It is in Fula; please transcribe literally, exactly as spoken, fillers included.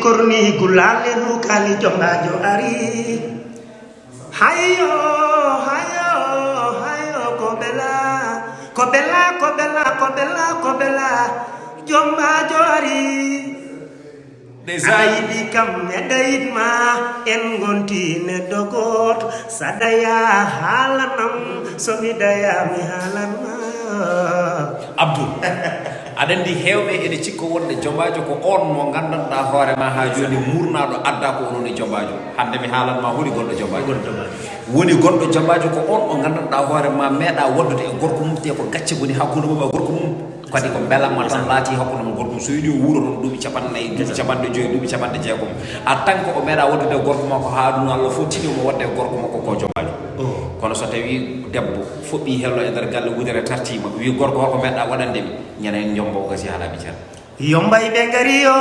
Korni gulaale nukali jombaajo ari. Hayo, hayo, hayo, ko bela, ko bela, ko bela, ko bela, ko bela, jombaajo ari. Ndeysaan. Aɗa yiɗi kam, eɗa yiɗ ma, en ngonti neɗɗo gooto. Saɗa ya haalanam, so mi daya mi haalan ma. Abdou, aɗa anndi heewɓe ene cikka wonde jombaajo ko oon mo nganndanɗaa hoore ma haa jooni muurnaaɗo addaa ko onon e jombaajo. Hannde mi haalan ma holi gonɗo jombaajo. Woni gonɗo jombaajo ko oon mo nganndanɗaa hoore ma meeɗaa waɗdude e gorko mum te ko gacce ngoni hakkunde mum e gorko mum. Kadi ko mbelamma tan laati hakkunde mum e gorko mum. So yiɗi o wuuro toon duuɓi capanɗe nayi, duuɓi capanɗe joyi, duuɓi capanɗe jeegom. A tan ko o meeɗaa waɗdude e gorko makko haa aduna Allah fof tini omo waɗda e gorko makko ko jombaajo. Kono so tawii debbo foɓɓii hello e nder galle wudere tartiima, wii gorko holko meeɗaa waɗande mi? Ñande en njombo o gasi haalaa mi ceerno. Yombay ɓe ngari yo.